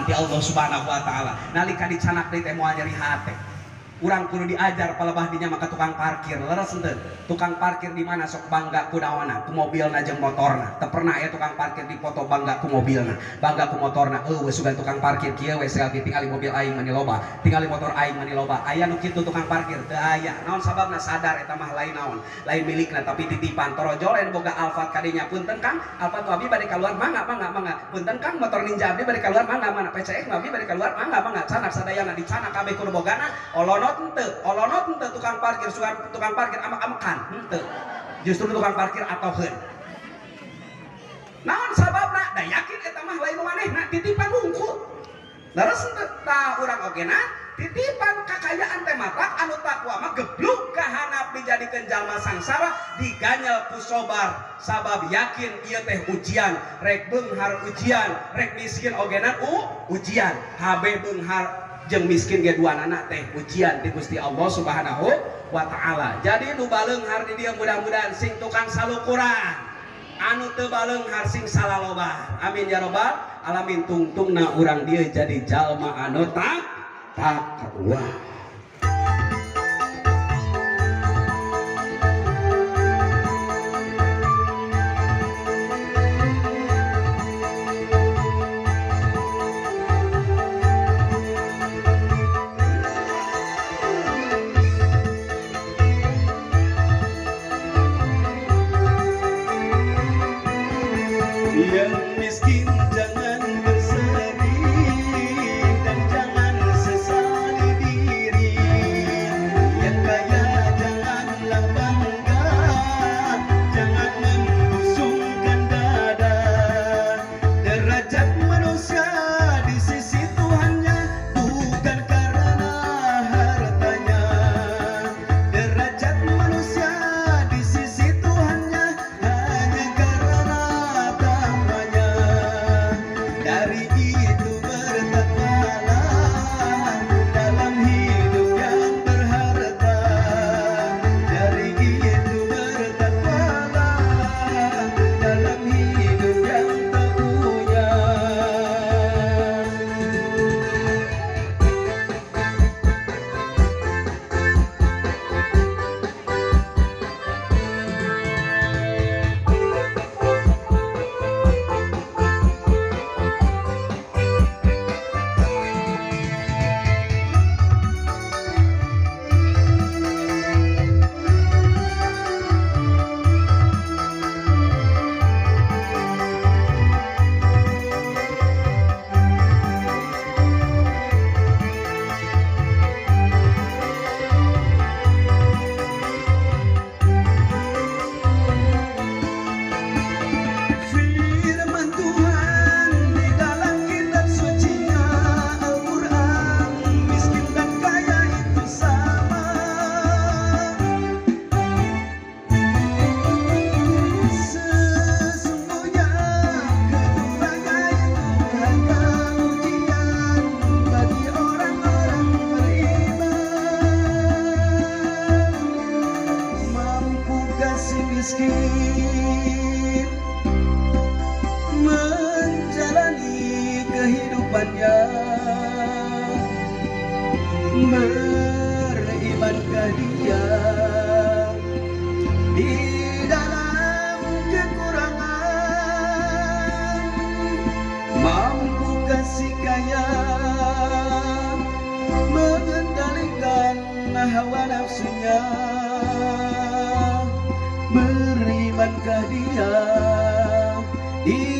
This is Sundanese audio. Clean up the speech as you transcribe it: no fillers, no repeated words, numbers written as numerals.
titipan ti Allah Subhanahu wa taala. Nalika dicanak deui teh moal nyeri hate. Urang kudu diajar palebah dinya maka tukang parkir leres henteu. Tukang parkir di mana sok bangga ku naonna, ku mobilna jeung motorna. Teu pernah aya tukang parkir dipoto bangga ku mobilna, bangga ku motorna. Eueuh sugan tukang parkir kieu we selfie tingali mobil aing mani loba, tingali motor aing mani loba. Aya nu kitu tukang parkir teu aya. Naon sababna sadar eta mah lain naon, lain milikna tapi titipan. Torojol anu boga Alphard kadinya punten Kang, Alphard nu abi bade kaluar mangga mangga mangga. Punten Kang motor Ninja abdi bade kaluar mangga mangga. PCX nu abdi bade kaluar mangga mangga. Canak sadayana dicanak kabeh ku nu bogana olonot henteu, olonot henteu tukang parkir, tukang parkir amak-amakan henteu. Justru tukang parkir atoheun. Naon sababna? Da yakin eta mah lain manehna titipan wungkul. Leres henteu? Tah urang ogena titipan kakayaan teh matak anu takwa mah geblug kahanap dijadikeun jalma sangsara diganyel ku sobar sabab yakin ieu teh ujian, rek beunghar ujian, rek miskin ogena ujian, habe beunghar jeung miskin ge duanana teh ujian di Gusti Allah Subhanahu wa taala. Jadi nu baleunghar di dieu mudah-mudahan sing tukang salukuran, anu teu baleunghar sing salaloba. Amin ya robbal alamin. Tungtungna urang dieu jadi jalma anu takwa. Yang miskin jangan bersedih dan jangan sesali diri. Yang kaya janganlah bangga, jangan membusungkan dada. Derajat manusia di sisi Tuhannya bukan karena hartanya. Derajat manusia di sisi Tuhannya hanya karena takwanya. Dari itu bertakwalah dalam hidup yang berharta. Dari itu bertakwalah dalam hidup yang tak punya. Firman Tuhan di dalam kitab sucinya Al-Quran, miskin dan kaya itu sama. Sesungguhnya keduanya itu hanya ujian bagi orang-orang beriman. Mampukah si miskin menjalani kehidupannya? Berimankah dia di dalam kekurangan? Mampukah si kaya mengendalikan hawa nafsunya? Berimankah dia di